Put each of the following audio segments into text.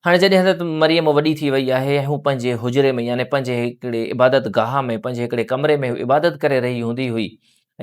هاڻي جڏهن حضرت مريم وڏي ٿي وئي آهي ۽ هو پنهنجي حجري ۾ يعني پنهنجي هڪڙي عبادت گاهه ۾ پنهنجي هڪڙي ڪمري ۾ عبادت ڪري رهي هوندي هئي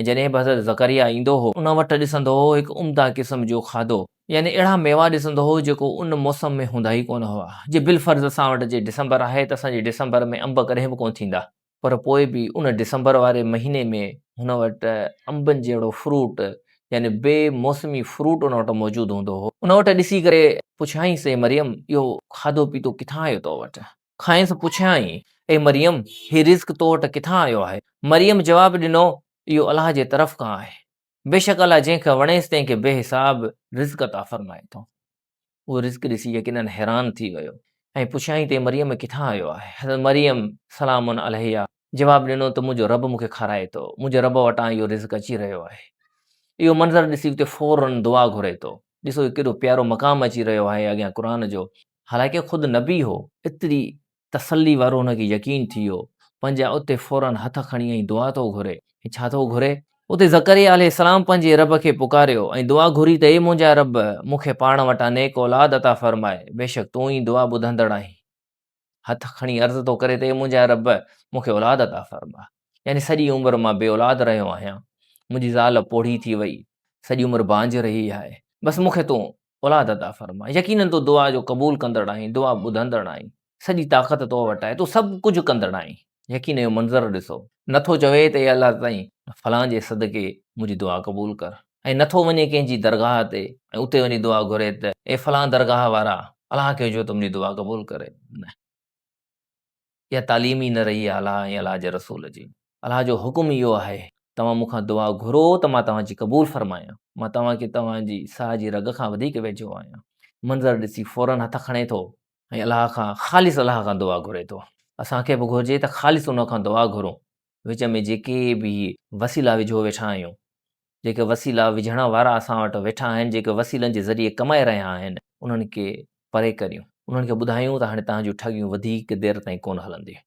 ۽ جڏهن به حضرت زڪريا ايندو هو، ان وٽ ڏسندو هو هڪ عمده قسم جو کاڌو يعني اهڙا ميوا ڏسندو هو جيڪو ان موسم ۾ هوندا ئي ڪونه هئا. جي بالفرض اسان وٽ جي ڊسمبر آهي ته اسان جي ڊسمبر ۾ انب ڪڏهن به ڪونه ٿيندا. پر پوء به ان ڊسمبر واري مهيني ۾ هن وٽ انبن جهڙو فروٽ يعني بي موسمي فروٽ ان وٽ موجود هوندو هو. ان وٽ ڏسي ڪري پڇيائينس اي مريم اهو کاڌو پيتو ڪٿان آيو تو وٽ؟ کانئس پڇيائين اي مريم هي رزق تو وٽ ڪٿان آيو آهي؟ مريم جواب ڏنو اهو الله جي طرف کان آهي. بيشڪ الله جنهن کي وڻيس تنهن کي بي حساب رزق عطا فرمائي ٿو. اهو رزق ڏسي يقيناً حيران ٿي ويو ۽ پڇيائين ته اي مريم ڪٿان آيو آهي؟ حضرت مريم سلام عليها جواب ڏنو ته منهنجو رب مون کي کارائي ٿو، منهنجي رب وٽان اهو رزق اچي رهيو آهي. اهو منظر ڏسي اتي فوراً دعا گهري ٿو. ڏسو ڪيڏو پيارو مقام اچي رهيو آهي اڳيان قرآن جو، حالانڪه خود نبي هو، ايتري تسلي وارو هن کي يقين ٿي ويو، پنهنجا اتي فوراً هٿ کڻي ۽ دعا ٿو گهري ۽ ڇا ٿو گهري؟ اتي زڪريا عليه السلام پنهنجي رب کي پڪاريو ۽ دعا گهري ته اي منهنجا رب! مون کي پاڻ وٽان نيڪ اولاد عطا فرماء، بيشڪ تون ئي دعا ٻڌندڙ آهين. هٿ کڻي عرض ٿو ڪري ته اي منهنجا رب! مون کي اولاد عطا فرماء. يعني سڄي عمر مان بي اولاد رهيو آهيان، منهنجي زال پوڙهي ٿي وئي، سڄي عمر بانجهه رهي آهي، بس مون کي تون اولاد عطا فرماء. يقيناً تون دعا جو قبول ڪندڙ آهين، دعا ٻڌندڙ آهين. سڄي طاقت تو وٽ آهي، تون سڀ ڪجهه ڪندڙ آهين. يقين اهو منظر ڏسو. نه ٿو چوي ته اي الله سائين فلان جي صدقي منهنجي دعا قبول ڪر ۽ نه ٿو وڃي ڪنهن جي درگاهه تي ۽ اتي وڃي دعا گهري ته اي فلان درگاهه وارا الله کي جو ته منهنجي دعا قبول ڪري. نه. اها تعليم ئي نه رهي آهي الله ۽ الله جي رسول جي. الله جو حڪم اهو آهي توهان مون کان دعا گهرو ته مان توهان جي قبول فرمايان. مان توهان کي توهان جي ساهه جي رڳ کان وڌيڪ ويجهو آهيان. منظر ڏسي فوراً هٿ کڻي ٿو ۽ الله کان خالص الله کان دعا گهري ٿو. اسان کي به گهرجي ته خالص ان کان دعا گهرون. وچ ۾ جيڪي به وسيلا وجهو ويٺا آهيون، جيڪي وسيلا وجهڻ وارا اسان وٽ ويٺا آهن، جيڪي وسيلن جي ذريعي ڪمائي رهيا آهن، انهن کي پري ڪريون. انهن کي ٻڌايون ته هاڻي توهان جون ٺڳيون وڌيڪ دير تائين ڪونه هلنديون.